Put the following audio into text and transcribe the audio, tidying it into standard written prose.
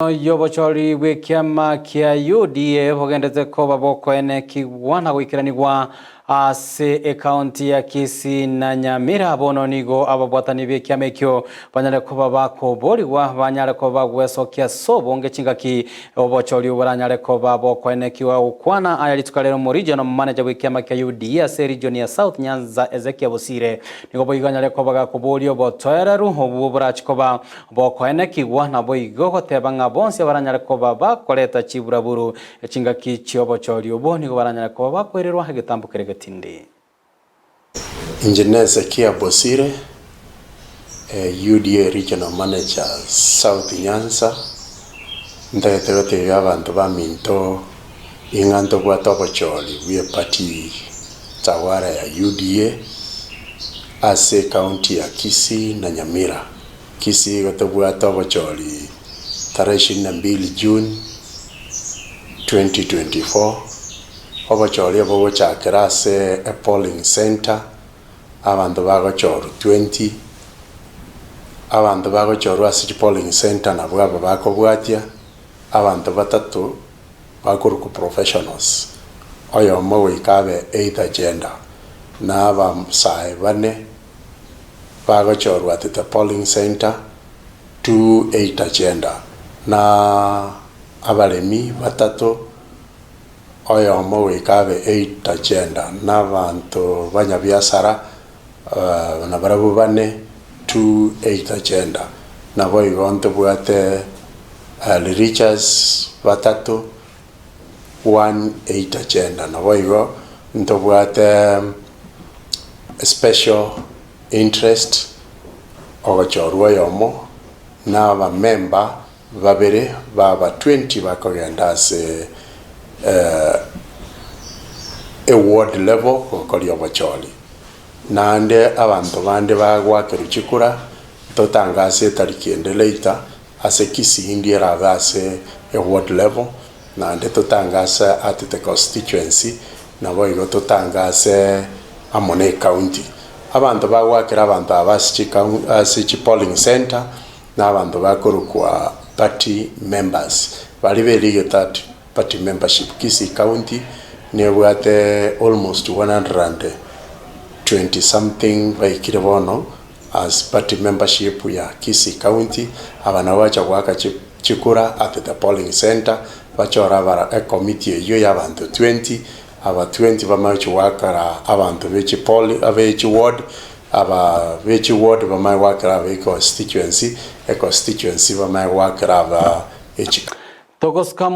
Y'obochori bw'ekiama kia UDA bogendete koba bokoenekigwa na goikeranigwa ase ekaunti ya Kisii na Nyamira. Bono nigo ababwatani b'ekiama ekio banyare koba bakoborigwa banyare koba bagwesokia ase obonge chingaki obochori boranyare koba bokoenekigwa. Gokwana aya rituko rero Omoregional Manager bw'ekiama kia UDA ase region ya South Nyanza Ezekia Bosire nigo boigo anyare koba gakoboria obotoereru obwo borachi koba Bokoenekigwa naboigo goteba ng'a bonsi abaranyare koba bakoreta chiburaburu chingaki chi'obochori obwo nigo baranyare koba bakoirerwa egetambo keria getindi. Engineer Hezekia Bosire, UDA Regional Manager South Nyanza, ntagete gotebia abanto baminto ing'a ntobwate obochori bw'eparty tawara ya UDA ase ecounty ya Kisii na Nyamira. Kisii igo tobwate obochori tarehe ishirini na mbili June 2024, obochori obo bogochakera ase epolling centre, abanto bagochorwa 20, abanto bagochorwa ase chipolling centre nabwo aba bakobwatia, abanto batato bakorokwa professionals, oyomo goika abe either gender, na abasae bane bagochorwa at the polling centre to eight agenda, na abaremi batato, oyomo goika abe eight agenda, na abanto banyabiasara nabarabwo bane to eight agenda. Naboigo ntobwate religious batato one eight agenda, naboigo ntobwate special interest ogochorwa oyomo na abamemba babere baba 20 bakogenda ase eward level gokoria obochori. Naende abanto bande bagoakerwa chikura totangase etariki ende later ase Kisii ndi erabe ase eward level naende totangase at the constituency Naboigo totangase amo ne ecounty. Abanto bagoakera abanto aba ase chikau ase chipolling centre na abanto bakorokwa party members. Baria berigete at party membership. Kisii county nebwate almost 120 something baikire bono as party membership ya Kisii county. Aba nabo bacha goaka chi chikura at the polling centre, bachore abara ecommittee eyio ya abanto 20, aba 20 bamanye gochia goakera abanto be chipoli abe chiward, aba be chiward bamanye goakera abe econstituency, econstituency bamanye goakera aba echi. Togosuka.